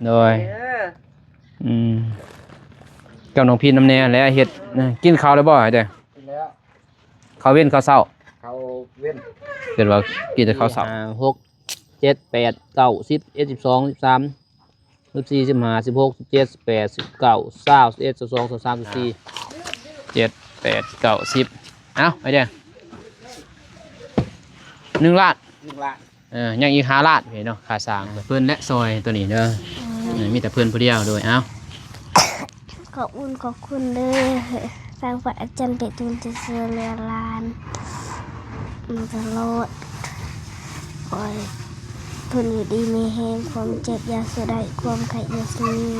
ໂດຍ ເອີ ອືມ ກັບນ້ອງພິນນຳແດ່ແຫຼະ ເຮັດ ກິນເຂົ້າແລ້ວບໍ່? ກິນແລ້ວ ເຂົ້າເວັນເຂົ້າເຊົ້າ? ເຂົ້າເວັນ ຄິດວ່າກິນແຕ່ເຂົ້າເຊົ້າ ຫ້າ ຫົກ ເຈັດ ແປດ ເກົ້າ ສິບ ສິບເອັດ ສິບສອງ ສິບສາມ ສິບສີ່ ສິບຫ້າ ສິບຫົກ ສິບເຈັດ ສິບແປດ ສິບເກົ້າ ຊາວ ຊາວເອັດ ຊາວສອງ ຊາວສາມ ຊາວສີ່ ເຈັດ ແປດ ເກົ້າ ສິບ ເອົ້າ ໄອ້ແດງ ໜຶ່ງລ້ານ ໜຶ່ງລ້ານ ເອີ ຍັງອີກຫ້າລ້ານເນາະ ຄ່າສ້າງເພິ່ນແຫຼະ ຊ່ອຍໂຕນີ້ເດີ ເອີ ມີແຕ່ເພິ່ນຜູ້ດຽວໂດຍ ເອົ້າ ຂອບຄຸນ ຂອບຄຸນເດີ ທາງພະອາຈານໄປຕູນທີ່ຊ່ວຍເຫຼືອຫຼານມາຕະຫຼອດ ຂໍໃຫ້ເພິ່ນຢູ່ດີມີແຮງ ຄວາມເຈັບຢ່າສູ່ໄດ້ ຄວາມໄຂ້ຢ່າສູ່ມີ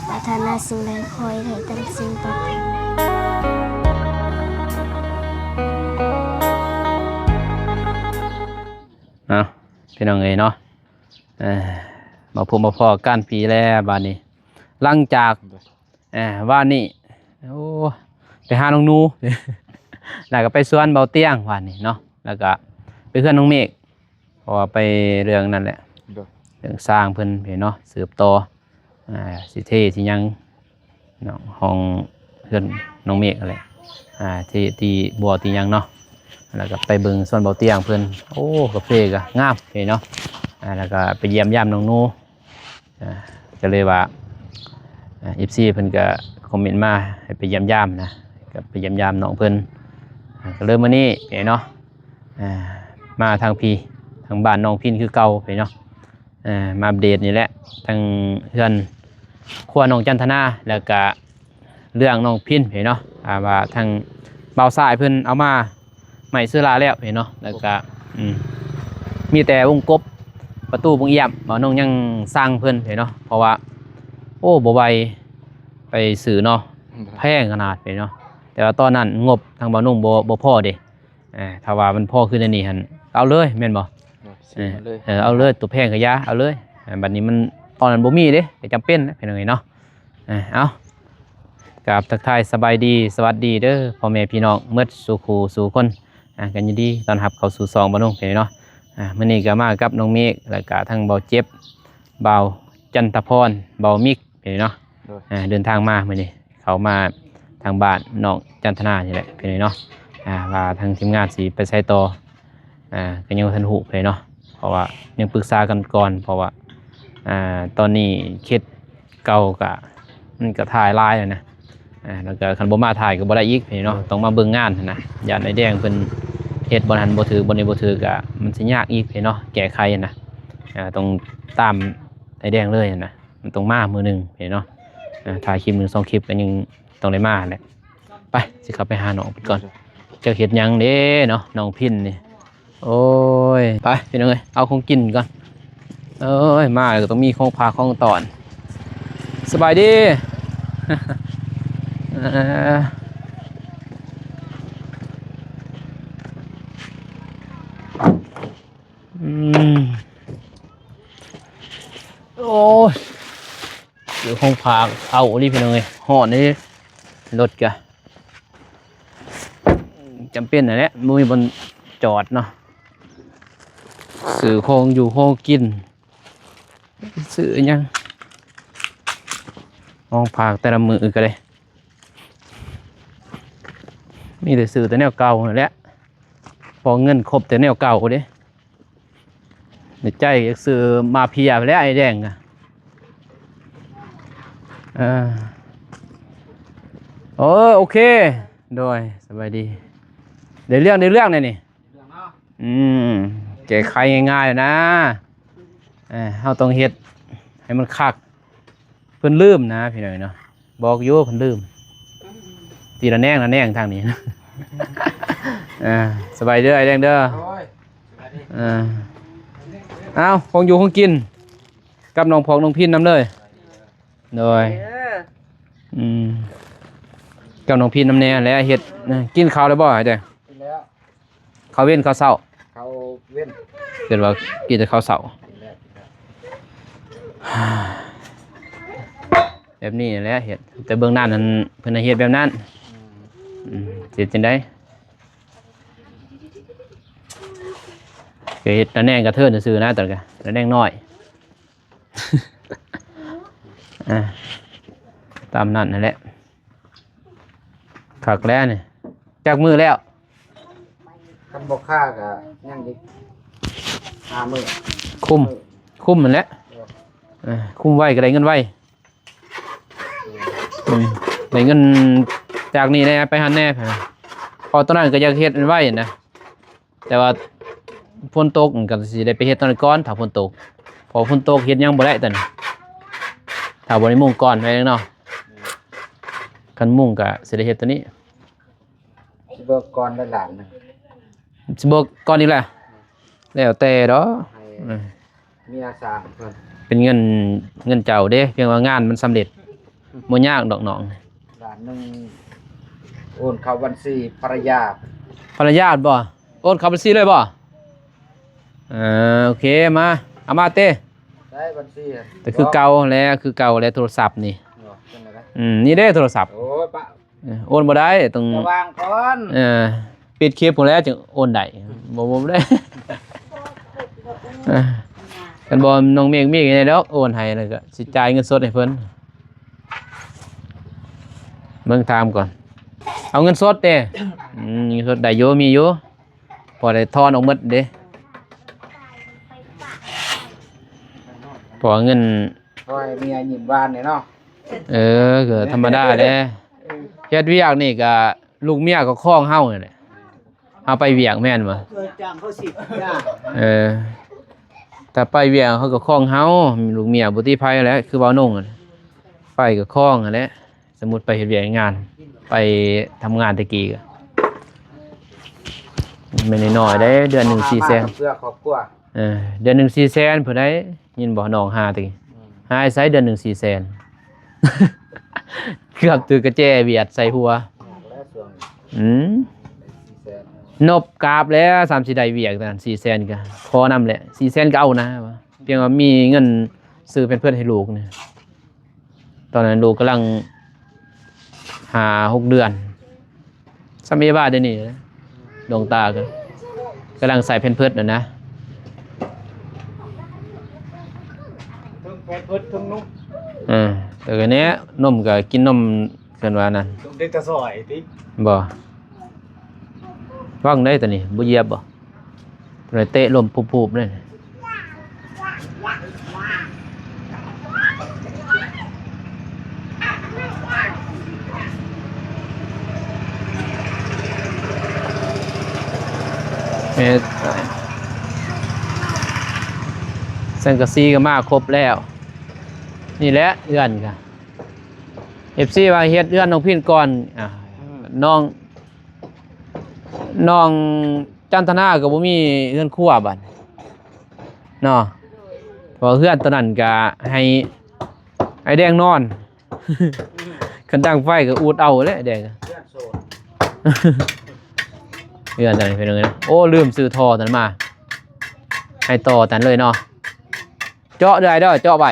ປາດຖະໜາສິ່ງໃດຂໍໃຫ້ໄດ້ຕາມສິ່ງປາດຖະໜາ. ເອົາ ພີ່ນ້ອງເອີຍເນາະ ເອີ ມາພົບມາພໍ້ກັນປີແລ້ວບາດນີ້ ຫຼັງຈາກ ເອີ ວານນີ້ ໂອ້ ໄປຫານ້ອງໜູ ແລ້ວກໍໄປສວນເບົາຕຽງວານນີ້ເນາະ ແລ້ວກໍໄປເຮືອນນ້ອງເມກ ເພາະວ່າໄປເລື່ອງນັ້ນແຫຼະ ໂດຍ ເລື່ອງສ້າງເພິ່ນເນາະ ສືບຕໍ່ ອ່າ ຊິເທຊິຫຍັງເນາະ ຫ້ອງເຮືອນນ້ອງເມກຫັ້ນແຫຼະ ອ່າ ທີ່ ທີ່ບົວທີ່ຫຍັງເນາະ ແລ້ວກໍໄປເບິ່ງສວນເບົາຕຽງເພິ່ນ ໂອ້ ກາເຟກໍງາມເນາະ ອ່າ ແລ້ວກໍໄປຢ້ຽມຢາມນ້ອງໜູ ອ່າ ກໍເລີຍວ່າ ອ່າ ເອັຟຊີ ເພິ່ນກໍຄອມເມັນມາໃຫ້ໄປຢ້ຽມຢາມນະ ກໍໄປຢ້ຽມຢາມນ້ອງເພິ່ນ ອ່າ ກໍເລີຍມື້ນີ້ເນາະ ອ່າ ມາທາງພີ້ ທາງບ້ານນ້ອງພິນຄືເກົ່າເນາະ ອ່າ ມາອັບເດດນີ້ແຫຼະ ທັງເຮືອນຄົວນ້ອງຈັນທະນາ ແລ້ວກະເລື່ອງນ້ອງພິນເນາະ ອ່າ ວ່າທາງບ່າວຊາຍເພິ່ນເອົາມາໄມ້ເຊື້ອລາແລ້ວເນາະ ແລ້ວກະ ອືມ ມີແຕ່ວົງກົບ ປະຕູບົງອຽມ ບ່າວນົງຍັງສັ່ງເພິ່ນເນາະ ເພາະວ່າ ໂອ້ ບໍ່ໄຫວໄປຊື້ເນາະ ແພງຂະໜາດເນາະ ແຕ່ວ່າຕອນນັ້ນງົບທາງບ່າວນົງບໍ່ ບໍ່ພໍເດ້ ອ່າ ຖ້າວ່າມັນພໍຄືແນວນີ້ຫັ້ນ ເອົາເລີຍແມ່ນບໍ່? ໂດຍ ຊື້ມາເລີຍ ເອີ ເອີ ເອົາເລີຍ ຕົວແພງກໍຢ່າ ເອົາເລີຍ ອ່າ ບັດນີ້ມັນ ຕອນນັ້ນບໍ່ມີເດ້ ກໍຈຳເປັນແຫຼະ ພີ່ນ້ອງເອີຍເນາະ ອ່າ ເອົາ ກາບທັກທາຍສະບາຍດີ ສະຫວັດດີເດີ ພໍ່ແມ່ພີ່ນ້ອງໝົດສູ່ຄູ່ສູ່ຄົນ ອ່າ ກໍຍິນດີຕ້ອນຮັບເຂົ້າສູ່ຊ່ອງບ່າວນົງເນາະ ອ່າ ມື້ນີ້ກໍມາກັບນ້ອງເມກ ແລ້ວກະທັງບ່າວເຈັບ ບ່າວຈັນທະພອນ ບ່າວມິກ ພີ່ນ້ອງເນາະ ໂດຍ ອ່າ ເດີນທາງມາມື້ນີ້ ເຂົ້າມາທາງບ້ານນ້ອງຈັນທະນານີ້ແຫຼະພີ່ນ້ອງເນາະ ອ່າ ວ່າທາງທີມງານຊິໄປໃສຕໍ່ ອ່າ ກໍຍັງບໍ່ທັນຮູ້ພີ່ນ້ອງເນາະ ເພາະວ່າຍັງປຶກສາກັນກ່ອນ ເພາະວ່າ ອ່າ ຕອນນີ້ເຂດເກົ່າກໍ ມັນກໍຖ່າຍຫຼາຍແລ້ວນະ ອ່າ ແລ້ວກໍຄັນບໍ່ມາຖ່າຍກໍບໍ່ໄດ້ອີກພີ່ນ້ອງເນາະ ຕ້ອງມາເບິ່ງງານຫັ້ນນະ ຢ້ານອ້າຍແດງເພິ່ນເຮັດບ່ອນຫັ້ນບໍ່ຖືກ ບ່ອນນີ້ບໍ່ຖືກ ກໍມັນຊິຍາກອີກພີ່ນ້ອງເນາະ ແກ້ໄຂຫັ້ນນະ ອ່າ ຕ້ອງຕາມອ້າຍແດງເລີຍຫັ້ນນະ ມັນຕ້ອງມາມື້ໜຶ່ງເນາະ ອ່າ ຖ່າຍຄລິບໜຶ່ງສອງຄລິບກໍຍັງຕ້ອງໄດ້ມາແຫຼະ ໄປ ຊິເຂົ້າໄປຫານ້ອງເພິ່ນກ່ອນ ຈັກເຮັດຫຍັງເດ້ເນາະ ນ້ອງພິນນີ້ ໂອ້ຍ ໄປພີ່ນ້ອງເອີຍ ເອົາຂອງກິນກ່ອນ ໂອ້ຍ ມາແລ້ວກໍຕ້ອງມີຂອງຝາກຂອງຕ້ອນ ສະບາຍດີ ເອີ ອືມ ໂອ້ຍ ເອີ ຂອງຝາກເອົາອີ່ຫຼີພີ່ນ້ອງເອີຍ ຮ້ອນອີ່ຫຼີ ລົດກະຈຳເປັນຫັ້ນແຫຼະ ບໍ່ມີບ່ອນຈອດເນາະ ຊື້ຂອງຢູ່ຂອງກິນ ຊື້ຫຍັງ ຂອງຝາກແຕ່ລະມື້ກໍໄດ້ ມີແຕ່ຊື້ແຕ່ແນວເກົ່າຫັ້ນແຫຼະ ພໍເງິນຄົບແຕ່ແນວເກົ່າເດ້ ໃນໃຈຢາກຊື້ມາເຟຍແຫຼະ ອ້າຍແດງນະ ເອີ ໂອ້ ໂອເຄ ໂດຍ ສະບາຍດີ ໄດ້ເລື່ອງ ໄດ້ເລື່ອງແນວນີ້ ອືມ ແກ້ໄຂງ່າຍໆນະ ເອີ ເຮົາຕ້ອງເຮັດໃຫ້ມັນຄັກ ເພິ່ນລືມນະພີ່ນ້ອງເນາະ ບອກຢູ່ເພິ່ນລືມ ທີລະແນງລະແນງທາງນີ້ ເອີ ສະບາຍເດີອ້າຍແດງເດີ ໂດຍ ສະບາຍດີ ເອີ ເອົາ ຂອງຢູ່ຂອງກິນ ກັບນ້ອງພອກນ້ອງພິນນຳເດີ ໂດຍ ເອີ ອືມ ກັບນ້ອງພິນນຳແດ່ແຫຼະ ເຮັດ ກິນເຂົ້າແລ້ວບໍ່ອ້າຍແດງ? ກິນແລ້ວ ເຂົ້າເວັນເຂົ້າເຊົ້າ? ເຂົ້າເວັນ ເພິ່ນວ່າກິນແຕ່ເຂົ້າເຊົ້າ ກິນແລ້ວ ກິນແລ້ວ ແບບນີ້ແຫຼະເຮັດ ແຕ່ເບື້ອງໜ້ານັ້ນເພິ່ນໃຫ້ເຮັດແບບນັ້ນ ອືມ ອືມ ຊິເຮັດຈັ່ງໃດ ກໍເຮັດລະແນງກະເທີນຊື່ໆນະ ຕອນກະລະແນງນ້ອຍ ອ່າ ຕາມນັ້ນຫັ້ນແຫຼະ. ຄັກແລ້ວນີ້. ຈັກມື້ແລ້ວ? ຄັນບໍ່ຄາກໍຍັງອີກຫ້າມື້. ຄຸ້ມ ຄຸ້ມຫັ້ນແຫຼະ. ເອີ ຄຸ້ມໄວກໍໄດ້ເງິນໄວ. ອືມ ໄດ້ເງິນຈາກນີ້ແດ່ ໄປຫັ້ນແດ່. ເພາະຕອນນັ້ນກໍຢາກເຮັດໄວນະ. ແຕ່ວ່າຝົນຕົກ ມັນກໍຊິໄດ້ໄປເຮັດຕອນນັ້ນກ່ອນ ຖ້າຝົນຕົກ. ເພາະຝົນຕົກເຮັດຫຍັງບໍ່ໄດ້ຕອນນີ້ ຖ້າບໍ່ໄດ້ມຸງກ່ອນໄວ້ເນາະ. ຄັນມຸງກໍຊິໄດ້ເຮັດຕອນນີ້. ຊິເບີກກ່ອນໄດ້ລ້ານໜຶ່ງ. ຊິເບີກກ່ອນອີກແລ້ວ? ແລ້ວແຕ່ດອກ. ໃຫ້ ເອີ ເມຍສ້າງເພິ່ນ ເປັນເງິນ ເງິນເຈົ້າເດ້ ພຽງວ່າງານມັນສຳເລັດ. ບໍ່ຍາກດອກນ້ອງ. ລ້ານໜຶ່ງ ໂອນເຂົ້າບັນຊີພັນລະຍາ. ພັນລະຍາບໍ? ໂອນເຂົ້າບັນຊີເລີຍບໍ? ເອີ ໂອເຄ ມາ ເອົາມາເຕ. ໃຊ້ບັນຊີ ແຕ່ຄືເກົ່າແຫຼະ ຄືເກົ່າແຫຼະ ໂທລະສັບນີ້. ເນາະ ຈັ່ງໃດນະ? ອືມ ນີ້ເດ້ໂທລະສັບ. ໂອ້ຍ ປະ ເອີ ໂອນບໍ່ໄດ້ ຕ້ອງ ລະວັງກ່ອນ. ເອີ ປິດຄລິບພຸ້ນແຫຼະຈຶ່ງໂອນໄດ້. ອືມ ບໍ່ ບໍ່ໄດ້. ເອີ ຄັນບໍ່ນ້ອງເມກມີແດ່ດອກ ໂອນໃຫ້ ແລ້ວກໍຊິຈ່າຍເງິນສົດໃຫ້ເພິ່ນ. ເບິ່ງຖາມກ່ອນ ເອົາເງິນສົດເດ້? ອືມ ເງິນສົດໄດ້ຢູ່ ມີຢູ່. ພໍໄດ້ທອນອອກໝົດເດ້ ເພາະວ່າເງິນ ໂອ້ຍ ເມຍຍິ້ມຫວານນີ້ເນາະ. ເອີ ກໍທຳມະດາແຫຼະ. ເຮັດວຽກນີ້ກໍລູກເມຍກໍຄອງເຮົານີ້ແຫຼະ. ເຮົາໄປວຽກແມ່ນບໍ່? ເອີ ຈ້າງເຂົາສິບ ຈ້າງ. ເອີ ຖ້າໄປວຽກເຂົາກໍຄອງເຮົາ. ລູກເມຍບໍ່ຕິໃຜແຫຼະ ຄືເວົ້າໜຸ່ງ ໄປກໍຄອງຫັ້ນແຫຼະ. ສົມມຸດໄປເຮັດວຽກເຮັດງານ ໄປທຳງານແຕ່ກີ້ກໍແມ່ນນ້ອຍໆເດ້ ເດືອນໜຶ່ງສີ່ແສນ ເພື່ອຄອບຄົວ. ເອີ ເດືອນໜຶ່ງສີ່ແສນພຸ້ນໃດ ຍິນບໍ່ ນ້ອງຫາແຕ່ກີ້. ອືມ ຫາໃຊ້ເດືອນໜຶ່ງສີ່ແສນ ເກືອບຖືກກະແຈຫວຽດໃສ່ຫົວ. ອືມ ນົບກາບແລ້ວ ສ່ຳຊິໄດ້ວຽກນັ້ນ ສີ່ແສນກໍພໍນຳແຫຼະ ສີ່ແສນກໍເອົານະ. ພຽງວ່າມີເງິນຊື້ແພມເພີດໃຫ້ລູກນີ້ ຕອນນັ້ນລູກກຳລັງຫ້າຫົກເດືອນ ສ່ຳເອວາດຽວນີ້ ດວງຕາກໍກຳລັງໃສ່ແພມເພີດຫັ້ນນະ. ເທິງແພມເພີດເທິງນົມ. ເອີ ແຕ່ກໍແນ່ ນົມກໍກິນນົມ ເພິ່ນວ່ານັ້ນ ເດັກຕາຊອຍຕິ. ບໍ່ ວາງໄດ້ຕອນນີ້ ບໍ່ຢຽບບໍ່? ເຕະລົມປຸບໆເລີຍ. ເຮັດ ສັງກະສີກໍມາຄົບແລ້ວ. ນີ້ແຫຼະເຮືອນກໍ ເອັຟຊີວ່າເຮັດເຮືອນນ້ອງພິນກ່ອນ. ອືມ ນ້ອງ ນ້ອງຈັນທະນາກໍບໍ່ມີເຮືອນຄົວບັດເນາະ ເພາະເຮືອນຕົວນັ້ນກໍໃຫ້ອ້າຍແດງນອນ. ຄັນດັງໄຟກໍອຸດເອົາແຫຼະ ອ້າຍແດງ. ເຮືອນໂສດ ເຮືອນຕົວນັ້ນເປັນຫຍັງນະ? ໂອ້ ລືມຊື້ທໍ່ຕົວນັ້ນມາ ໃຫ້ຕໍ່ຕົວນັ້ນເລີຍເນາະ. ເຈາະເດີ້ ເຈາະໄວ້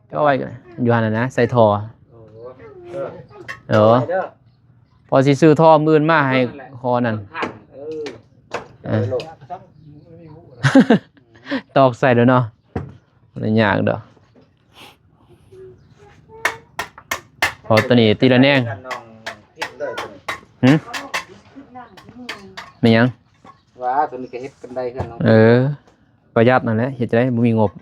ເຈາະໄວ້ຢູ່ຫັ້ນນະ ໃສ່ທໍ່. ໂອ້ ເອີ ເອີ ພໍຊິຊື້ທໍ່ມື້ອື່ນມາໃຫ້ ເອີ ຂໍນັ້ນ. ເອີ ເອີ ຕອກໃສ່ໂລດເນາະ ບໍ່ໄດ້ຍາກດອກ. ພໍຕົວນີ້ຕິລະແນງ. ຫຶ ແມ່ນຫຍັງ? ວ່າຕົວນີ້ກໍເຮັດກັນໄດ້ເຮືອນເນາະ. ເອີ ປະຢັດນັ້ນແຫຼະ ເຮັດຈັ່ງໃດ ບໍ່ມີງົບ.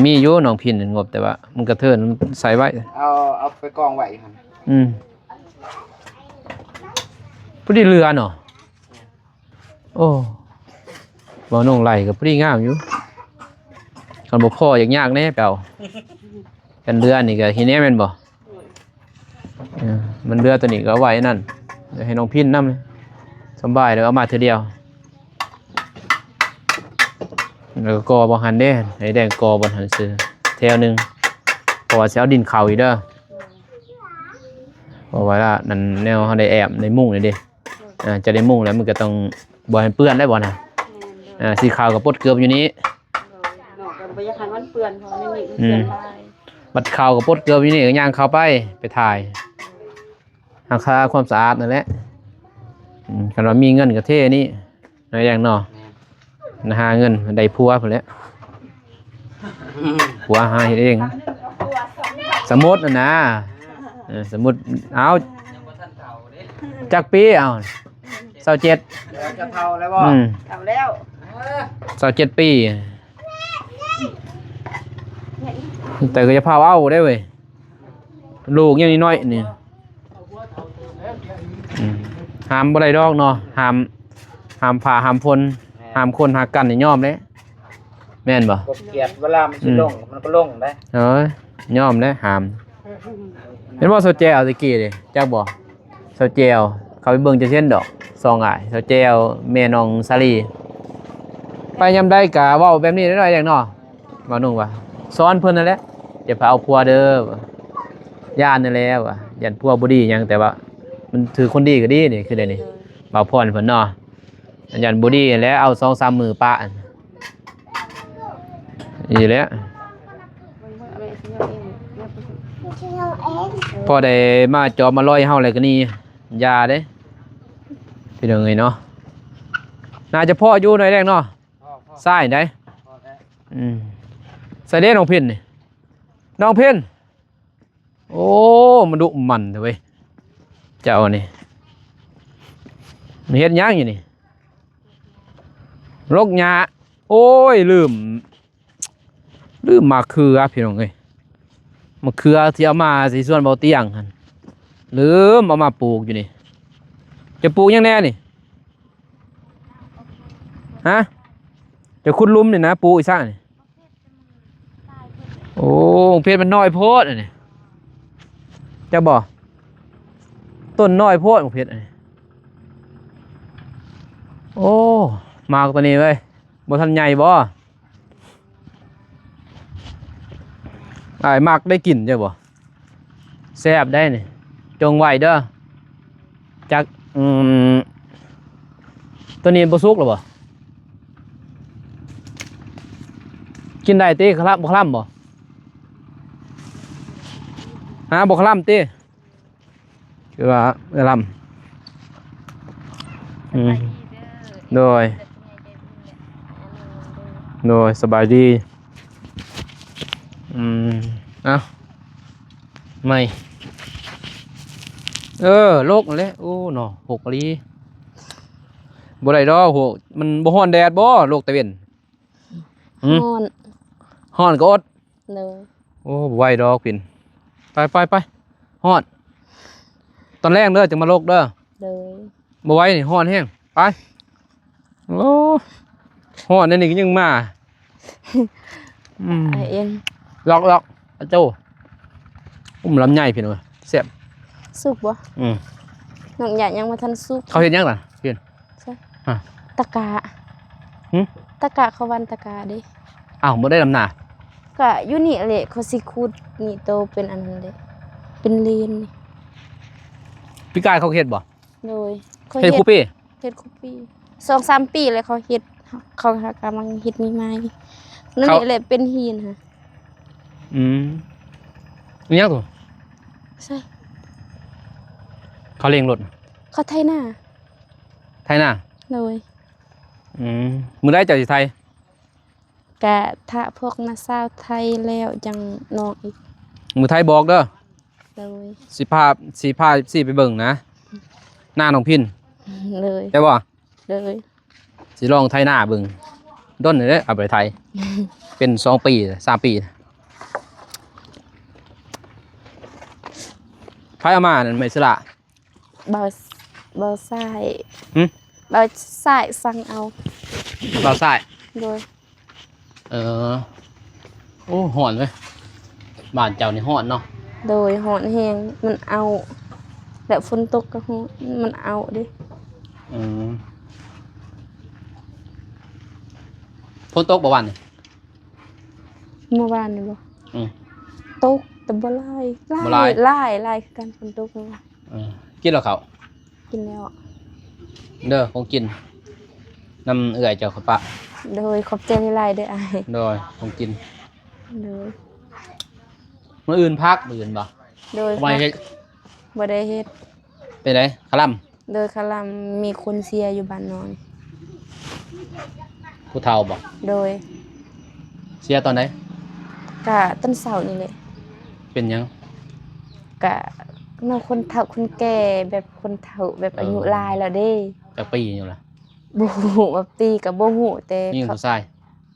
ມີຢູ່ນ້ອງພິນງົບ ແຕ່ວ່າມັນກະເທີນ ມັນໃສ່ໄວ້ ເອົາ ເອົາໄປກອງໄວ້ຢູ່ຫັ້ນ. ອືມ ພໍດີເຫຼືອເນາະ. ໂອ້ ບໍ່ໜຸ່ງໄຫຼກໍພໍດີງາມຢູ່. ຄັນບໍ່ພໍຢາກຍາກແດ່ໄປເອົາ. ຄັນເຫຼືອນີ້ກໍເຮັດແນ່ແມ່ນບໍ່? ເອີ ມັນເຫຼືອຕົວນີ້ກໍເອົາໄວ້ນັ້ນ ໃຫ້ນ້ອງພິນນຳ ສຳບາຍ ແລ້ວເອົາມາເທື່ອດຽວ. ແລ້ວກໍກໍ່ບ່ອນຫັ້ນເດ້ ໃຫ້ແດງກໍ່ບ່ອນຫັ້ນຊື່ ແຖວໜຶ່ງ ເພາະວ່າຊິເອົາດິນເຂົ້າອີກເດີ. ເພາະວ່ານັ້ນແນວເຮົາໄດ້ແອ້ມໄດ້ມຸງນີ້ເດ້ ອ່າ ຈະໄດ້ມຸງແລ້ວ ມັນກໍຕ້ອງບໍ່ໃຫ້ເປື້ອນໄດ້ບໍ່ນະ. ແມ່ນເດີ ອ່າ ສີຂາວກໍປົດເກືອບຢູ່ນີ້. ໂດຍ ນ້ອງກໍບໍ່ຢາກໃຫ້ມັນເປື້ອນ ເພາະວ່າໃນນີ້ມັນເປື້ອນຫຼາຍ. ບັດຂາວກໍປົດເກືອບຢູ່ນີ້ ກໍຍ່າງເຂົ້າໄປ ໄປຖ່າຍ ຮັກສາຄວາມສະອາດນັ້ນແຫຼະ. ອືມ ຄັນວ່າມີເງິນກໍເທນີ້ ນ້ອຍແດງເນາະ. ແມ່ນ ນະ ຫາເງິນໄດ້ຜົວພຸ້ນແຫຼະ. ອືມ ຜົວຫາເຮັດເອງ. ຄັນວ່າ ສະໝຸດຫັ້ນນະ ເອີ ສະໝຸດ ເອົາ ຈັກປີ ເອົາ ຊາວເຈັດ ຈະເຖົ້າແລ້ວບໍ່? ອືມ ເຖົ້າແລ້ວ ຊາວເຈັດປີ ແຕ່ກໍຢ່າພາວເອົາເດ້ເວີຍ ລູກຍັງນ້ອຍໆນີ້ ອືມ ຫ້າມບໍ່ໄດ້ດອກເນາະ ຫ້າມ ຫ້າມຟ້າຫ້າມຝົນ ແມ່ນ ຫ້າມຄົນຮັກກັນນີ້ຍອມເດ້ ແມ່ນບໍ່? ບໍ່ກຽດ ເວລາມັນຊິ ອືມ ລົງ ມັນກໍລົງໄດ໋ ເອີຍ ຍອມແລ້ວຫ້າມ ເຫັນບໍ່ ສາວແຈວແຕ່ກີ້ເດ້ ຈັກບໍ່? ສາວແຈວ ເຂົາໄປເບິ່ງຈັກເຊັ່ນດອກ ສອງອ້າຍ ສາວແຈວ ແມ່ນ້ອງສາລີ ໄປຍາມໃດກະເວົ້າແບບນີ້ໜ້ອຍໆເດເນາະ ບ່າວນຸ່ງວ່າ ສອນເພິ່ນນັ້ນແຫຼະ ຢ່າໄປເອົາຜົວເດີ ຢ້ານນັ້ນແຫຼະວ່າ ຢ້ານຜົວບໍ່ດີຫຍັງ ແຕ່ວ່າມັນຖືກຄົນດີກໍດີນີ້ ຄືໄດ໋ນີ້ ບ່າວພອນເພິ່ນເນາະ ຢ້ານບໍ່ດີຫັ້ນແຫຼະ ເອົາສອງສາມມື້ປະ ນີ້ແຫຼະ ພໍໄດ້ມາຈອບມາລອຍເຮົາແລ້ວກໍໜີ ຢ່າເດ້ ພີ່ນ້ອງເອີຍເນາະ ໜ້າຈະພໍຢູ່ໜ້ອຍແດງເນາະ ພໍ ພໍ ຊາຍໃດ ພໍແທ້ ອືມ ໃສເດ້ນ້ອງພິນນີ້ ນ້ອງພິນ ໂອ້ ມັນດຸມັນແທ້ເວີຍ ເຈົ້ານີ້ ເຮັດຫຍັງຢູ່ນີ້ ລົກຫຍ້າ ໂອ້ຍ ລືມ ລືມໝາກເຂືອ ພີ່ນ້ອງເອີຍ ໝາກເຂືອທີ່ເອົາມາໃສ່ສວນເບົາຕຽງຫັ້ນ ລືມເອົາມາປູກຢູ່ນີ້ ຈະປູກຫຍັງແດ່ນີ້ ຮະ ຈະຂຸດຫຼຸມນີ້ນະ ປູກອີ່ສະນີ້ ໂອ້ ໝາກເຜັດມັນນ້ອຍໂພດອັນນີ້ ຈັກບໍ່ ຕົ້ນນ້ອຍໂພດໝາກເຜັດອັນນີ້ ໂອ້ ໝາກຕົວນີ້ເວີຍ ບໍ່ທັນໃຫຍ່ບໍ່ ອ້າຍມັກໄດ້ກິນເຈົ້າບໍ່? ແຊບໄດ໋ນີ້ ຈົ່ງໄວ້ເດີ ຈັກ ອືມ ຕົວນີ້ບໍ່ສຸກແລ້ວບໍ່? ກິນໄດ້ຕິ? ຄະລຳ ບໍ່ຄະລຳບໍ່? ຫາ ບໍ່ຄະລຳຕິ? ຄືວ່າເອື້ອຍລຳ ອືມ ສະບາຍດີເດີ ໂດຍ ເອີ ໂດຍ ສະບາຍດີ ອືມ ເອົ້າ ໃໝ່ ເອີ ໂລກນັ້ນແຫຼະ ໂອ້ ເນາະ ໂລກອີ່ຫຼີ ບໍ່ໄດ້ດອກ ໂຫ ມັນບໍ່ຮ້ອນແດດບໍ່ ໂລກຕາເວັນ? ຫື? ຮ້ອນ ຮ້ອນກໍອົດ ໂດຍ ໂອ້ ບໍ່ໄຫວດອກພິນ ໄປໆໆ ຮອດ ຕອນແລງເດີ ຈຶ່ງມາລົກເດີ ໂດຍ ບໍ່ໄຫວນີ້ ຮ້ອນແຮງ ໄປ ໂອ້ ຮ້ອນແນວນີ້ກໍຍັງມາ ອືມ ອ້າຍເອັນ ລັອກໆ ອາໂຈ້ ອຸ້ມລຳໄຍພີ່ນ້ອງເອີຍ ແຊບ ສຸກບໍ່? ອືມ ນ້ອງຢາກຍັງບໍ່ທັນສຸກ ເຂົາເຮັດຫຍັງລະ? ຕະກະ ຫຶ? ຕະກະ ເຂົາຫວ່ານຕະກະເດ້. ອ້າວ ບໍ່ໄດ້ດຳນາ? ກະຢູ່ນີ້ແຫຼະ ເຂົາຊິຂຸດນີ້ໂຕເປັນອັນນັ້ນເດ້ ເປັນເລນນີ້. ປີກາຍເຂົາເຮັດບໍ່? ໂດຍ ເຂົາເຮັດ ເຮັດຄູ່ປີ ເຮັດຄູ່ປີ ສອງສາມປີແລ້ວເຂົາເຮັດ ເຂົາຫາກຳລັງເຮັດໃໝ່ໆ ນັ້ນ ເຂົາ ນີ້ແຫຼະເປັນຫີນຫະ. ອືມ ອີຫຍັງໂຕ? ໃຊ່ ເຂົາເລັ່ງລົດ ເຂົາໄຖນາ. ໄຖນາ? ໂດຍ. ອືມ ມື້ໃດເຈົ້າຊິໄຖ? ກະຖ້າພວກນ້າສາວໄຖແລ້ວຈັ່ງນ້ອງອີກ. ມື້ໄຖບອກເດີ. ໂດຍ. ຊິພາ ຊິພາ ຊິໄປເບິ່ງນະ ນານ້ອງພິນ. ໂດຍ. ໄດ້ບໍ່? ໂດຍ. ຊິລອງໄຖນາເບິ່ງ ດົນແລ້ວເອົາໄປໄຖ ເປັນສອງປີ ສາມປີ. ໃຜເອົາມານັ້ນ ໄມ້ສະຫຼະ? ບ່າວ ບ່າວຊາຍ. ຫຶ? ບ່າວຊາຍສັ່ງເອົາ. ບ່າວຊາຍ? ໂດຍ. ເອີ ໂອ້ ຮ້ອນເວີຍ ບ້ານເຈົ້ານີ້ຮ້ອນເນາະ. ໂດຍ ຮ້ອນແຮງ ມັນເອົາ ແລະຝົນຕົກກໍຮ້ອນ ມັນເອົາເດ້. ອືມ ຝົນຕົກບໍ່ວານນີ້? ເມື່ອວານນີ້ບໍ່? ອືມ ຕົກແຕ່ບໍ່ຫຼາຍ ຫຼາຍ ບໍ່ຫຼາຍ ຫຼາຍ ຫຼາຍຄືກັນ ຝົນຕົກເມື່ອວານ. ເອີ ກິນແລ້ວເຂົ້າ? ກິນແລ້ວ. ເດີ ຂອງກິນນຳເອື້ອຍເຈົ້າຂ້ອຍປະ. ໂດຍ ຂອບໃຈຫຼາຍໆເດີອ້າຍ. ໂດຍ ຂອງກິນ. ໂດຍ. ມື້ອື່ນພັກ ມື້ອື່ນບໍ່? ໂດຍ ບໍ່ໄດ້ເຮັດ ພັກ ບໍ່ໄດ້ເຮັດ. ເປັນໃດ ຄະລຳ? ໂດຍ ຄະລຳ ມີຄົນເສຍຢູ່ບ້ານນ້ອຍ. ຜູ້ເຖົ້າບໍ່? ໂດຍ. ເສຍຕອນໃດ? ກະຕອນເຊົ້ານີ້ແຫຼະ. ເປັນຫຍັງ? ກະແນວຄົນເຖົ້າຄົນແກ່ ແບບຄົນເຖົ້າ ແບບອາຍຸ ເອີ ຫຼາຍແລ້ວເດ້. ຈັກປີຢູ່ລະ? ບໍ່ຮູ້ວ່າປີກະບໍ່ຮູ້ ແຕ່ ຍິງຜູ້ຊາຍ?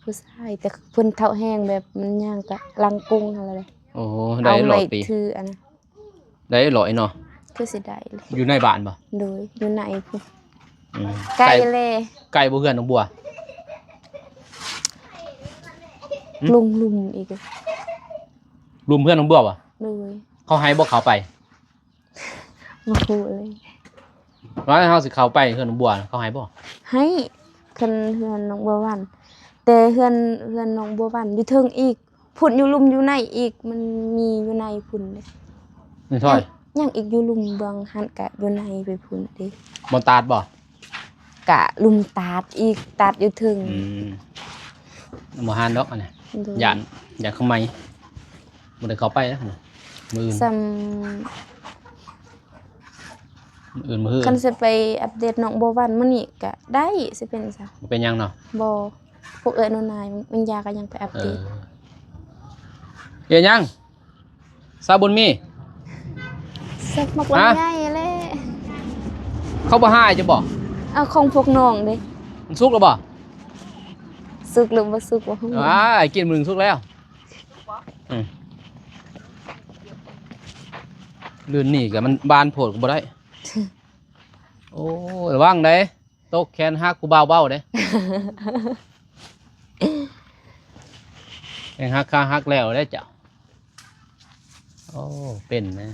ຜູ້ຊາຍ ແຕ່ເພິ່ນເຖົ້າແຮງ ແບບມັນຍ່າງກະຫຼັງກົງຫັ້ນແຫຼະ. ໂອ້ ໄດ້ຮ້ອຍປີ ຖືອັນ ໄດ້ຮ້ອຍເນາະ. ຄືຊິໄດ້ເລີຍ. ຢູ່ໃນບ້ານບໍ່? ໂດຍ ຢູ່ໃນພຸ້ນ. ອືມ ໃກ້ແລະ. ໃກ້ບໍ່ເຮືອນນ້ອງບົວ? ຫຶ? ລົງລຸ່ມອີກ. ລຸ່ມເຮືອນນ້ອງບົວບໍ່? ໂດຍ. ເຂົາໃຫ້ບໍ່ເຂົ້າໄປ? ບໍ່ຮູ້ເລີຍ. ວ່າເຮົາຊິເຂົ້າໄປເຮືອນນ້ອງບົວ ເຂົາໃຫ້ບໍ່? ໃຫ້. ຄັນເຮືອນນ້ອງບົວຫວານ ແຕ່ເຮືອນ ເຮືອນນ້ອງບົວຫວານຢູ່ເທິງອີກ. ພຸ້ນ ຢູ່ລຸ່ມຢູ່ໃນອີກ ມັນມີຢູ່ໃນພຸ້ນເດ້. ໃນຊອຍ? ຍັງ ຍັງອີກຢູ່ລຸ່ມເບື້ອງຫັ້ນກະຢູ່ໃນໄປພຸ້ນເດ້. ບໍ່ຕາດບໍ່? ກະລຸ່ມຕາດອີກ ຕາດຢູ່ເທິງ. ອືມ ບໍ່ຫານດອກອັນນີ້. ໂດຍ. ຢ້ານ ຢ້ານເຂົາໃໝ່ ບໍ່ໄດ້ເຂົ້າໄປແລ້ວ ມື້ອື່ນ ສ່ຳ ມື້ອື່ນ ມື້ຮື ຄັນຊິໄປອັບເດດນ້ອງບົວຫວານມື້ນີ້ກະໄດ້ ຊິເປັນຫຍັງຊະ? ບໍ່ເປັນຫຍັງເນາະ. ບໍ່. ພວກເອື້ອຍໜູນາຍ ແມ່ນຢາກະຍັງໄປອັບເດດ. ເອີ ເຮັດຫຍັງ? ສາວບຸນມີ ສັກໝາກ ຮະ? ລຳໄຍແຫຼະ. ເຂົາບໍ່ຫາຍຈະບໍ່? ເອົາຂອງພວກນ້ອງເດ້. ມັນສຸກແລ້ວບໍ່? ສຸກຫຼືບໍ່ສຸກບໍ່ຮູ້. ອ້າຍ ກິນມື້ໜຶ່ງສຸກແລ້ວ. ອືມ ລື່ນນີ້ກະມັນບານໂພດກະບໍ່ໄດ້. ໂອ້ຍ ລະວັງເດ້. ຕົກແຂນຫັກຜູ້ບ່າວເວົ້າເດ້. ແຂນຫັກຂາຫັກແລ້ວເດ້ເຈົ້າ. ໂອ້ ເປັນນະ.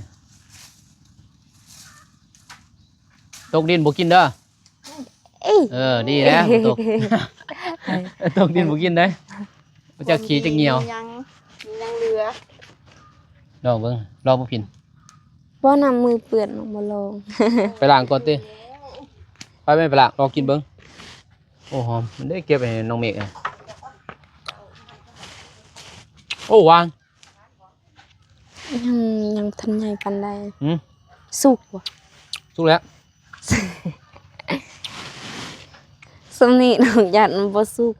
ຕົກດິນບໍ່ກິນເດີ. ເອີ ດີແລ້ວ ຕົກ ຕົກດິນບໍ່ກິນເດ້. ບໍ່ຈັກຂີ້ຈັກຍ່ຽວ. ມີຫຍັງ ມີຫຍັງເຫຼືອ. ລອງເບິ່ງ ລອງບໍ່ພິນ. ບໍ່ ນ້ຳມືເປື້ອນ ນ້ອງບໍ່ລອງ. ໄປລ້າງກ່ອນຕິ. ໄປແມ່ ໄປລ້າງ ລອງກິນເບິ່ງ. ໂອ້ ຫອມ ມັນໄດ້ເກັບໃຫ້ນ້ອງເມກ. ໂອ້ ຫວານ. ຍັງ ຍັງບໍ່ທັນໃຫຍ່ປານໃດ. ຫືມ? ສຸກບໍ່? ສຸກແລ້ວ. ສ່ຳນີ້ນ້ອງຢ້ານມັນບໍ່ສຸກ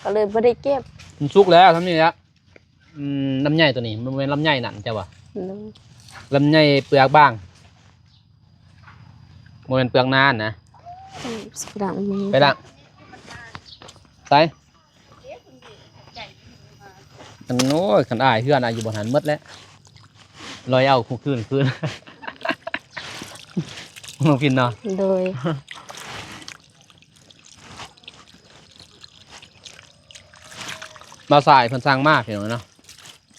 ກະເລີຍບໍ່ໄດ້ເກັບ. ມັນສຸກແລ້ວສ່ຳນີ້ແຫຼະ. ອືມ ລຳໄຍໂຕນີ້ ມັນບໍ່ແມ່ນລຳໄຍນັ້ນ ເຈົ້າວ່າ? ໂດຍ. ລຳໄຍເປືອກບາງ ບໍ່ແມ່ນເປືອກໜານະ. ອືມ ຊິໄປລ້າງມື. ໄປລ້າງ. ໃສ? ອັນ ໂອ້ຍ ຄັນອ້າຍເຮືອນອາຍຢູ່ບ່ອນຫັ້ນໝົດແຫຼະ ລອຍເອົາຄູ່ຄືນຄືນ ນ້ອງພິນເນາະ. ໂດຍ. ບ່າວສາຍເພິ່ນສັ່ງມາພີ່ນ້ອງເນາະ.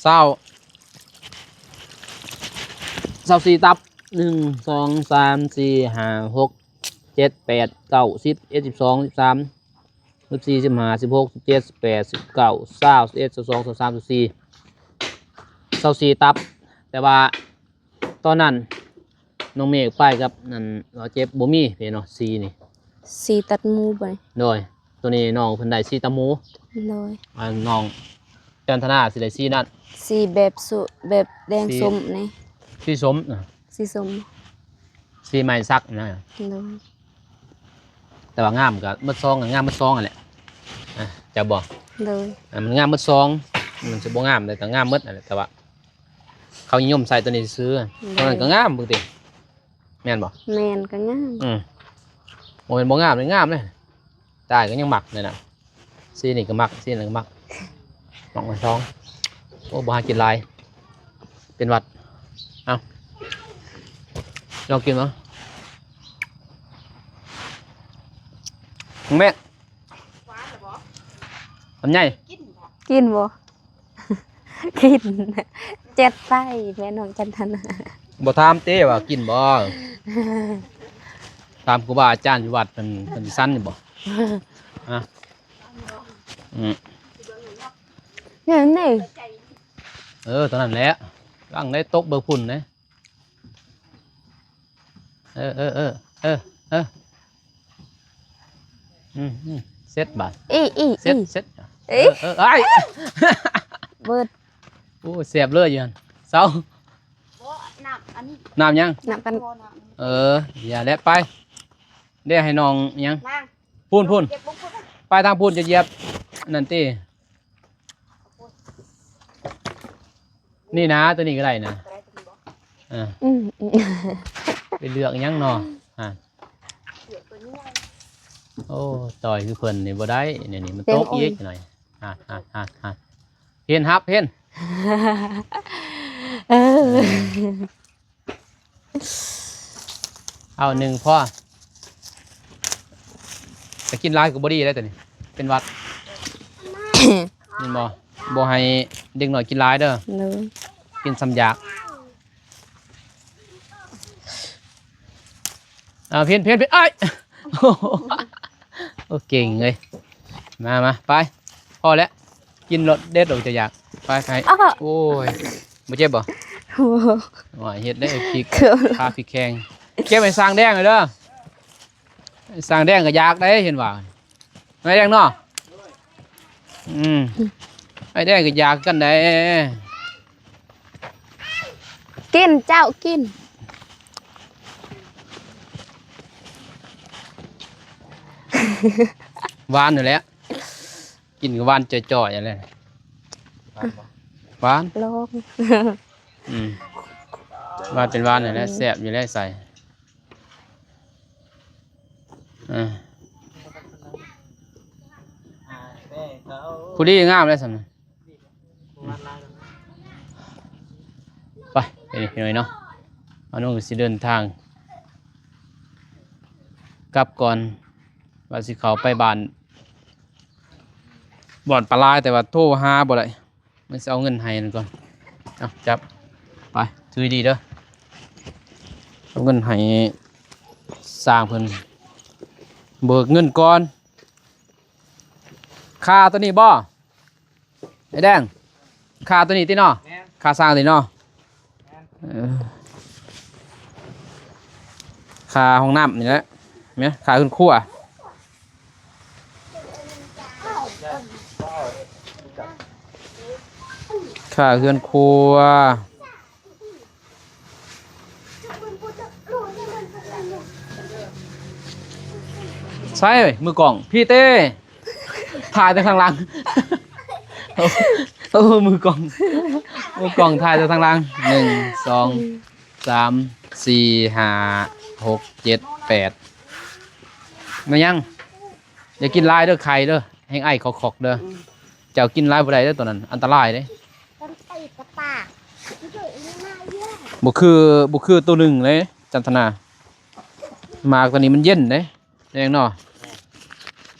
ຊາວ ຊາວສີ່ຕັບ ໜຶ່ງ ສອງ ສາມ ສີ່ ຫ້າ ຫົກ ເຈັດ ແປດ ເກົ້າ ສິບ ສິບເອັດ ສິບສອງ ສິບສາມ ສິບສີ່ ສິບຫ້າ ສິບຫົກ ສິບເຈັດ ສິບແປດ ສິບເກົ້າ ຊາວ ສິບເອັດ ຊາວສອງ ຊາວສາມ ຊາວສີ່ ຊາວສີ່ຕັບ. ແຕ່ວ່າຕອນນັ້ນນ້ອງເມກໄປກັບນັ້ນ ເຮົາເຈັບບໍ່ມີເດ້ເນາະ ສີ່ນີ້. ສີ່ຕັບໝູບໍ່? ໂດຍ. ໂຕນີ້ນ້ອງເພິ່ນໄດ້ສີ່ຕັບໝູ. ໂດຍ. ອັນນ້ອງຈັນທະນາຊິໄດ້ສີ່ນັ້ນ ສີ່ແບບ ແບບແດງ ສີ ສົ້ມນີ້. ສີສົ້ມນະ? ສີສົ້ມ. ສີໄມ້ສັກນະ? ໂດຍ. ແຕ່ວ່າງາມກະໝົດຊອງ ງາມໝົດຊອງຫັ້ນແຫຼະ ອາ ເຈົ້າບໍ່? ໂດຍ. ອາ ມັນງາມໝົດຊອງ ມັນຊິບໍ່ງາມໃດ ກະງາມໝົດຫັ້ນແຫຼະ ແຕ່ວ່າເຂົານິຍົມໃສ່ໂຕນີ້ຊື່. ໂດຍ. ໂຕນັ້ນກະງາມເບິ່ງຕິ. ແມ່ນບໍ່? ແມ່ນ ກະງາມ. ອືມ ບໍ່ແມ່ນບໍ່ງາມເດ້ ງາມເດ້. ຕາຍກະຍັງມັກເລີຍນະ. ສີນີ້ກະມັກ ສີນັ້ນກະມັກ ມັກໝົດຊອງ. ໂອ້ ບໍ່ຫາກິນຫຼາຍ ເປັນຫວັດ. ເອົາ ລອງກິນເບິ່ງ ແມ່. ຫວານລະບໍ່? ລຳໄຍ ກິນບໍ່? ກິນບໍ່? ກິນ ຈັດໄປແມ່ນ້ອງຈັນທະນາ. ບໍ່ຖາມຕິວ່າກິນບໍ່? ຖາມຄູບາອາຈານຢູ່ວັດເພິ່ນ ເພິ່ນຊິສັນຢູ່ບໍ່? ຮະ? ອືມ ນີ້ ນີ້ ເອີ ຕົວນັ້ນແຫຼະ ຫຼັງໄດ້ຕົກເບິ່ງພຸ້ນເດ້. ເອີ ເອີ ເອີ ເອີ ເອີ ອືມ ອືມ ເສັດບາດ ອີ ອີ ເສັດ ເສັດ ເອີ ເອີ ອ້າຍ ເບິດ. ໂອ້ ແຊບເລີຍຢູ່ຫັ້ນ ເຊົາ. ບໍ່ ນ້ຳອັນນີ້ ນ້ຳຫຍັງ? ນ້ຳປັນ ເອີ ຢ່າແຫຼະ ໄປ ເດ້ໃຫ້ນ້ອງຫຍັງ? ພຸ້ນ ພຸ້ນ ໄປທາງພຸ້ນ ຈະຢຽບນັ້ນຕິ. ນີ້ນະ ໂຕນີ້ກະໄດ້ນະ. ອ່າ ອືມ ໄປເລືອກອີ່ຫຍັງເນາະ ອ່າ ໂອ້ ຕ່ອຍຄືເພິ່ນນີ້ບໍ່ໄດ້ ນີ້ ນີ້ມັນຕົກອີກໜ້ອຍ ອ່າ ເຫັນຮັບ ເຫັນ ເອີ ເອົາໜຶ່ງພໍ ແຕ່ກິນຫຼາຍກໍບໍ່ດີເດ້ຕົວນີ້ ເປັນຫວັດ ແມ່ນບໍ່? ບໍ່ໃຫ້ເດັກນ້ອຍກິນຫຼາຍເດີ ໂດຍ ກິນສ່ຳຢາກ ອ່າ ເພັນ ເພັນ ເພັນ ອ້າຍ ໂອ້ ເກັ່ງເລີຍ ມາ ມາ ໄປ ພໍແລ້ວ ກິນໂລດ ເດັດໂລດ ຈະຢາກ ໄປ ໄປ ອ້າ ໂອ້ຍ ບໍ່ເຈັບບໍ່? ໂອ້ ໂອ້ຍ ເຮັດໄດ້ພິກ ຂາພິກແຂງ ເກັບໃຫ້ຊ່າງແດງເດີ ຊ່າງແດງກໍຢາກໄດ້ ເຫັນວ່າ ໄອ້ແດງເນາະ ອືມ ໄອ້ແດງກໍຢາກກັນໄດ້ ກິນເຈົ້າກິນ ຫວານຢູ່ແຫຼະ ກິນກໍຫວານຈ່ອຍໆຫັ້ນແຫຼະ ຫວານບໍ່? ຫວານ ລອງ ອືມ ຫວານເປັນຫວານຫັ້ນແຫຼະ ອືມ ແຊບຢູ່ແຫຼະ ໃສ່ ອ່າ ຜູ້ດີງາມແລ້ວຊັ້ນ ໄປ ໄປນີ້ພີ່ນ້ອງເນາະ ອານຸກໍຊິເດີນທາງກັບກ່ອນ ວ່າຊິເຂົ້າໄປບ້ານ ບ່ອນປາລາຍ ແຕ່ວ່າໂທຫາບໍ່ໄດ້ ມັນຊິເອົາເງິນໃຫ້ນັ້ນກ່ອນ ເອົາ ຈັບ ໄປ ຖືດີໆເດີ ເອົາເງິນໃຫ້ຊ່າງເພິ່ນ ເບີກເງິນກ່ອນ ຄ່າຕົວນີ້ບໍ່? ໄອ້ແດງ ຄ່າຕົວນີ້ຕິເນາະ ແມ່ນ ຄ່າສ້າງຕິເນາະ ແມ່ນ ເອີ ຄ່າຫ້ອງນ້ຳນີ້ແຫຼະ ແມ່ນ ຄ່າເຮືອນຄົວ ຄ່າເຮືອນຄົວ ໃສມືກ້ອງ ພີ້ເຕ້ ຖ່າຍແຕ່ທາງຫຼັງ ໂອ້ ມືກ້ອງ ມືກ້ອງຖ່າຍແຕ່ທາງຫຼັງ ໜຶ່ງ ສອງ ສາມ ສີ່ ຫ້າ ຫົກ ເຈັດ ແປດ ແມ່ນຫຍັງ? ຢ່າກິນຫຼາຍເດີ ໄຂ່ເດີ ແຮງໄອຄອກໆເດີ ເຈົ້າກິນຫຼາຍບໍ່ໄດ້ເດີ ຕົວນັ້ນອັນຕະລາຍເດ້ ບໍ່ຄື ບໍ່ຄືຕົວໜຶ່ງເດ້ ຈັນທະນາ ໝາກຕົວນີ້ມັນເຢັນເດ້ ແດງເນາະ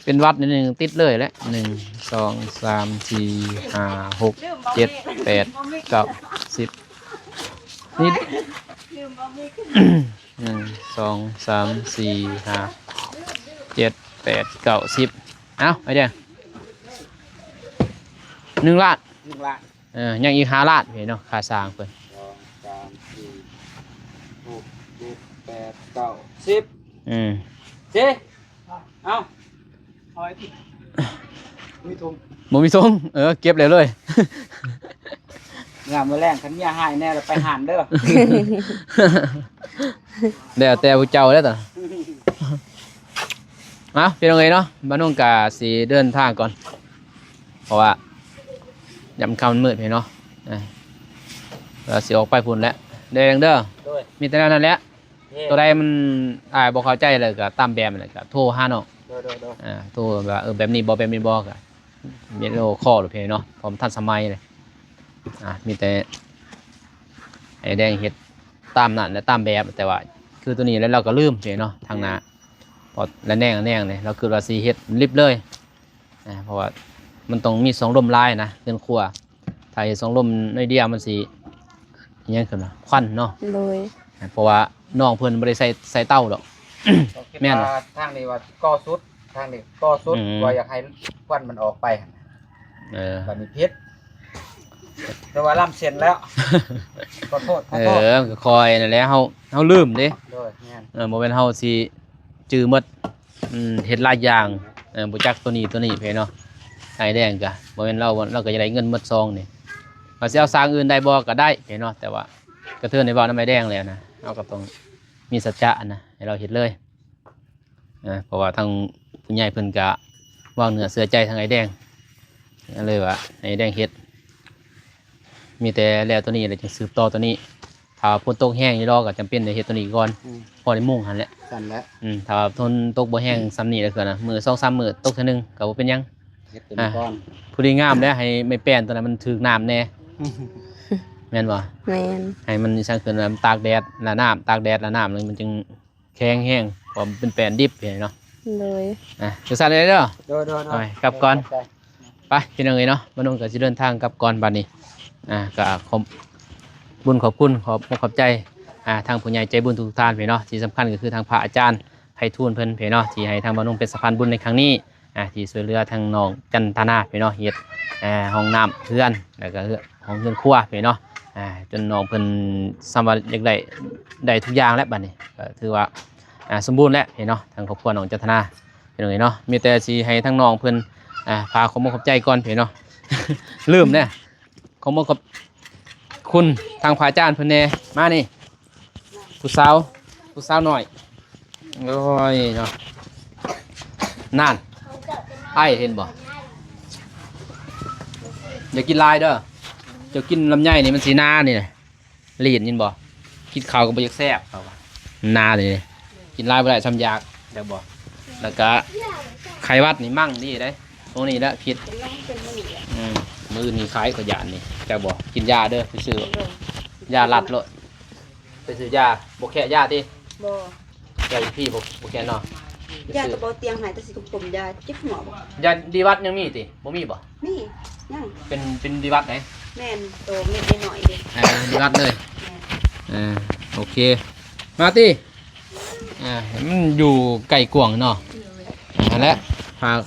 ເປັນຫວັດໜ້ອຍໜຶ່ງຕິດເລີຍແຫຼະ ໜຶ່ງ ສອງ ສາມ ສີ່ ຫ້າ ຫົກ ເຈັດ ແປດ ເກົ້າ ສິບ ນີ້ ໜຶ່ງ ສອງ ສາມ ສີ່ ຫ້າ ເຈັດ ແປດ ເກົ້າ ສິບ ເອົາ ໄປເດີ ໜຶ່ງລ້ານ ໜຶ່ງລ້ານ ເອີ ຍັງອີກຫ້າລ້ານເນາະ ຄ່າສ້າງເພິ່ນ ສອງ ສາມ ສີ່ ຫົກ ເຈັດ ແປດ ເກົ້າ ສິບ ອືມ ຊິ ເອົາ ເອົາໄວ້ຕິ ມີທຸງ ບໍ່ມີທຸງ ເອີ ເກັບແລ້ວເລີຍ ເມື່ອມື້ແລງ ຄັນເມຍຮ້າຍແນ່ ແລ້ວໄປຮ້ານເດີ ແລ້ວແຕ່ຜູ້ເຈົ້າແລ້ວຕະ ເອົາ ພີ່ນ້ອງເອີຍເນາະ ບ່າວນົງກະຊິເດີນທາງກ່ອນ ເພາະວ່າຍາມຄ່ຳມັນມືດເນາະ ອ່າ ລາວຊິອອກໄປພຸ້ນແຫຼະ ເດີ ເດີ ໂດຍ ມີແຕ່ແນວນັ້ນແຫຼະ ໂຕໃດມັນ ອ້າຍບໍ່ເຂົ້າໃຈແລ້ວກໍຕາມແບບນັ້ນແຫຼະ ກໍໂທຫານ້ອງ ໂດຍ ໂດຍ ໂດຍ ອ່າ ໂທວ່າ ເອີ ແບບນີ້ບໍ່ ແບບນີ້ບໍ່ ກໍວິດີໂອຄໍໂລດເນາະ ເພາະມັນທັນສະໄໝເລີຍ ອ່າ ມີແຕ່ໃຫ້ແດງເຮັດຕາມນັ້ນ ແລະ ຕາມແບບ ແຕ່ວ່າຄືໂຕນີ້ແລ້ວ ລາວກໍລືມເນາະ ທາງໜ້າ ເພາະລະແນງ ແນງນີ້ ລາວຄິດວ່າຊິເຮັດລິບເລີຍ ອ່າ ເພາະວ່າມັນຕ້ອງມີສອງລົມຫຼາຍນະ ເຮືອນຄົວ ຖ້າເຮັດສອງລົມໜ້ອຍດຽວມັນຊິຫຍັງຂຶ້ນນະ ຄວັນເນາະ ໂດຍ ເພາະວ່ານ້ອງເພິ່ນບໍ່ໄດ້ໃສ່ ໃສ່ເຕົາດອກ ແມ່ນ ທາງນີ້ວ່າກໍ່ສຸດ ທາງນີ້ກໍ່ສຸດ ອືມ ວ່າຢາກໃຫ້ຄວັນມັນອອກໄປຫັ້ນ ເອີ ບັດນີ້ຜິດ ແຕ່ວ່າລ້ຳເສັ້ນແລ້ວ ຂໍໂທດ ຂໍໂທດ ເອີ ກໍຄ່ອຍນັ້ນແຫຼະ ເຮົາ ເຮົາລືມເດ້ ໂດຍ ແມ່ນ ເອີ ບໍ່ແມ່ນເຮົາຊິຈື່ໝົດ ອືມ ເຮັດຫຼາຍຢ່າງ ເອີ ບໍ່ຈັກໂຕນີ້ໂຕນີ້ເພເນາະ ອ້າຍແດງກະບໍ່ແມ່ນລາວ ລາວກໍຢາກໄດ້ເງິນໝົດຊອງນີ້ ວ່າຊິເອົາສ້າງອື່ນໄດ້ບໍ່ກໍໄດ້ເພເນາະ ແຕ່ວ່າກະເທີນໄດ້ເວົ້ານຳອ້າຍແດງແລ້ວນະ ເຮົາກໍຕ້ອງມີສັດຈະນະ ໃຫ້ລາວເຮັດເລີຍ ເອີ ເພາະວ່າທາງຜູ້ໃຫຍ່ເພິ່ນກະວາງເນື້ອເຊື່ອໃຈທາງອ້າຍແດງ ກໍເລີຍວ່າໃຫ້ອ້າຍແດງເຮັດ ມີແຕ່ແລ້ວໂຕນີ້ແລ້ວຈຶ່ງສືບຕໍ່ໂຕນີ້ ຖ້າຝົນຕົກແຮງຢູ່ດອກກໍຈຳເປັນໄດ້ເຮັດຕົວນີ້ກ່ອນ ອືມ ພໍໄດ້ມຸງຫັ້ນແຫຼະ ຊັ້ນແຫຼະ ອືມ ຖ້າວ່າຝົນຕົກບໍ່ແຮງສ່ຳນີ້ລະເທື່ອນະ ມື້ສອງສາມມື້ຕົກເທື່ອໜຶ່ງກໍບໍ່ເປັນຫຍັງ ເຮັດຕົວນີ້ກ່ອນ ອ່າ ພໍດີງາມແຫຼະ ໃຫ້ໄມ້ແປ້ນຕົວນັ້ນມັນຖືກນ້ຳແດ່ ແມ່ນບໍ່? ແມ່ນ ໃຫ້ມັນ ອີ່ສັງ ຄືນ ຕາກແດດລະນ້ຳ ຕາກແດດລະນ້ຳ ມັນຈຶ່ງ ແຂງແຮງ ເພາະມັນເປັນແປ້ນດິບເນາະ ໂດຍ ອ່ະ ຈັ່ງຊັ້ນເດີ ໂດຍ ໂດຍ ໂດຍ ໄປກັບກ່ອນ ຂອບໃຈ ໄປ ພີ່ນ້ອງເອີຍເນາະ ມານຸນກໍຊິເດີນທາງກັບກ່ອນບັດນີ້ ອ່າ ກໍຂອບບຸນຂອບຄຸນ ຂອບອົກຂອບໃຈ ອ່າ ທາງຜູ້ໃຫຍ່ໃຈບຸນທຸກໆທ່ານເນາະ ທີ່ສຳຄັນກໍຄືທາງພະອາຈານໄພທູນເພິ່ນເນາະ ທີ່ໃຫ້ທາງມານຸນເປັນສະພານບຸນໃນຄັ້ງນີ້ ອ່າ ທີ່ຊ່ວຍເຫຼືອທາງນ້ອງຈັນທະນາເນາະ ເຮັດ ອ່າ ຫ້ອງນ້ຳເຮືອນ ແລ້ວກໍເຮືອນ ຂອງເຮືອນຄົວເນາະ ອ່າ ຈົນນ້ອງເພິ່ນສາມາດຢາກໄດ້ ໄດ້ທຸກຢ່າງແລ້ວບັດນີ້ ກໍຖືວ່າ ອ່າ ສົມບູນແລ້ວເນາະ ທາງຄອບຄົວນ້ອງຈັນທະນາ ພີ່ນ້ອງເອີຍເນາະ ມີແຕ່ຊິໃຫ້ທາງນ້ອງເພິ່ນ ອ່າ ຝາກຂອບອົກຂອບໃຈກ່ອນເນາະ ລືມແດ່ ຂອບອົກຂອບຄຸນທາງພະອາຈານເພິ່ນແດ່ ມານີ້ ຜູ້ສາວ ຜູ້ສາວນ້ອຍ ໂອ້ຍເນາະ ນັ້ນ ອ້າຍເຫັນບໍ່? ຢ່າກິນຫຼາຍເດີ ເຈົ້າກິນລຳໄຍນີ້ມັນຊິໜານີ້ນະ ລີ້ນຍິນບໍ່? ກິນເຂົ້າກໍບໍ່ຢາກແຊບ ເຂົາວ່າໜານີ້ ກິນຫຼາຍບໍ່ໄດ້ ສ່ຳຢາກ ແລ້ວບໍ່? ແລ້ວກະໄຂ້ຫວັດນີ້ມັ່ງດີເດ້ ພວກນີ້ແຫຼະພິດ ອືມ ມື້ນີ້ຂາຍກໍຢ້ານນີ້ ແລ້ວບໍ່? ກິນຢາເດີ ໄປຊື້ຢາລັດໂລດ ໄປຊື້ຢາ ບໍ່ແຄະຢາຕິ? ບໍ່ ຢາຢູ່ພີ້ບໍ່ ບໍ່ແຄະເນາະ ຢາຕະເບົາຕຽງໃຫ້ ແຕ່ຊິກົມໆ ຢາເຈັບຫົວບໍ່? ຢາດີຫວັດຍັງມີຕິ? ບໍ່ມີບໍ່? ມີ ຍັງ ເປັນ ເປັນດີຫວັດໃດ? ແມ່ນ ໂຕເມັດນ້ອຍໆເດ້ ເອີ ດີຫວັດເລີຍ ແມ່ນ ເອີ ໂອເຄ ມາຕິ ອ່າ ມັນຢູ່ໄກກວ້າງເນາະ ນັ້ນແຫຼະ ຝາກ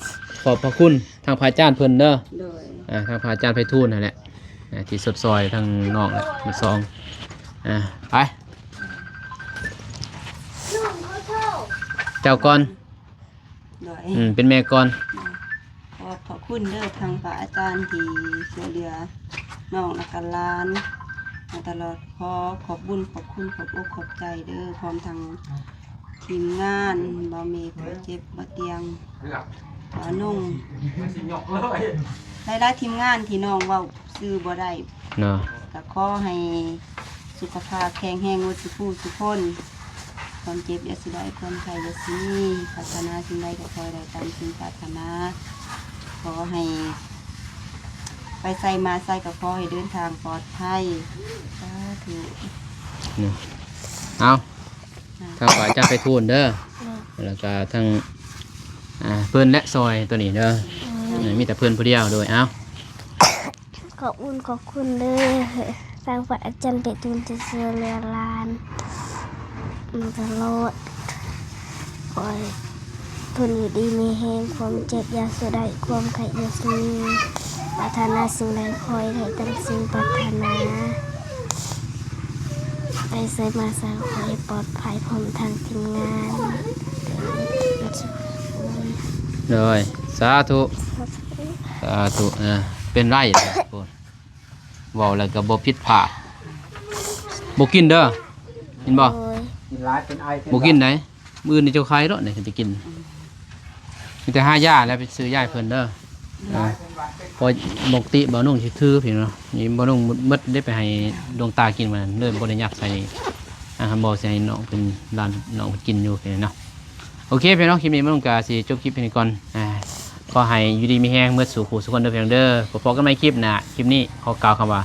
ຂອບພະຄຸນທາງພະອາຈານເພິ່ນເດີ ໂດຍ ອ່າ ທາງພະອາຈານໄພທູນຫັ້ນແຫຼະ ອ່າ ທີ່ຊົດຊ່ອຍທາງນ້ອງແຫຼະ ທັງສອງ ອ່າ ໄປ ເຈົ້າກ່ອນ ໂດຍ ອືມ ເປັນແມ່ກ່ອນ ຂອບພະຄຸນເດີ ທາງພະອາຈານທີ່ຊ່ວຍເຫຼືອນ້ອງ ແລະກະຫຼານມາຕະຫຼອດ ຂໍຂອບບຸນຂອບຄຸນ ຂອບອົກຂອບໃຈເດີ ພ້ອມທັງທີມງານ ບໍ່ມີຜູ້ເຈັບບໍ່ຕຽງ ບໍ່ນຸ່ງ ຫຼາຍໆທີມງານທີ່ນ້ອງເວົ້າຊື່ບໍ່ໄດ້ເນາະ ກໍຂໍໃຫ້ສຸຂະພາບແຂງແຮງໝົດສູ່ຜູ້ສູ່ຄົນ ຄວາມເຈັບຢ່າຊິໄດ້ ຄວາມໄຂ້ຢ່າຊິມີ ປາດຖະໜາສິ່ງໃດກໍຂໍໃຫ້ໄດ້ຕາມສິ່ງປາດຖະໜາ ຂໍໃຫ້ໄປໃສມາໃສກໍຂໍໃຫ້ເດີນທາງປອດໄພ ສາທຸ ເອົາ ທາງພະອາຈານໄພທູນເດີ ແລ້ວກໍທາງ ອ່າ ເພິ່ນແຫຼະຊ່ອຍຕົວນີ້ເດີ ເອີ ມີແຕ່ເພິ່ນຜູ້ດຽວໂດຍ ເອົາ ຂອບຄຸນ ຂອບຄຸນເດີ ທາງພະອາຈານໄພທູນທີ່ຊ່ວຍເຫຼືອຫຼານມາຕະຫຼອດ ຂໍໃຫ້ເພິ່ນຢູ່ດີມີແຮງ ຄວາມເຈັບຢ່າສູ່ໄດ້ ຄວາມໄຂ້ຢ່າສູ່ມີ ປາດຖະໜາສິ່ງໃດຂໍໃຫ້ໄດ້ຕາມສິ່ງປາດຖະໜາ ໄປໃສມາໃສຂໍໃຫ້ປອດໄພ ພ້ອມທັງທີມງານ ໂດຍ ສາທຸ ສາທຸ ເອີ ເປັນໄລ ເວົ້າແລ້ວກໍບໍ່ຜິດພາດ ບໍ່ກິນເດີ ເຫັນບໍ່? ໂດຍ ກິນຫຼາຍເປັນໄອ ບໍ່ກິນໃດ ມື້ອື່ນນີ້ເຈົ້າໄຄໂລດນີ້ ຄັນຈະກິນ ມີແຕ່ຫາຢາແລ້ວໄປຊື້ຢາໃຫ້ເພິ່ນເດີ ເອີ ເພາະປົກກະຕິບ່າວນຸ່ງຊິຖືພີ້ເນາະ ນີ້ບ່າວນຸ່ງໝົດເດ້ ໄປໃຫ້ຫຼວງຕາກິນມື້ນັ້ນ ເລີຍບໍ່ໄດ້ຍັບໃສ່ ອ່າ ບໍ່ໃສ່ໃຫ້ນ້ອງເພິ່ນ ຫຼານນ້ອງເພິ່ນກິນຢູ່ພີ້ເນາະ ໂອເຄ ພີ່ນ້ອງ ຄລິບນີ້ບ່າວນຸ່ງກະຊິຈົບຄລິບພຽງນີ້ກ່ອນ ອ່າ ຂໍໃຫ້ຢູ່ດີມີແຮງໝົດສູ່ຜູ້ສູ່ຄົນເດີ ພີ່ນ້ອງເດີ ພົບກັນໃໝ່ຄລິບໜ້າ ຄລິບນີ້ຂໍກ່າວຄຳວ່າ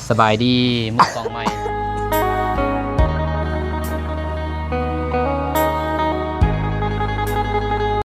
ສະບາຍດີ ໝົດກ້ອງໃໝ່.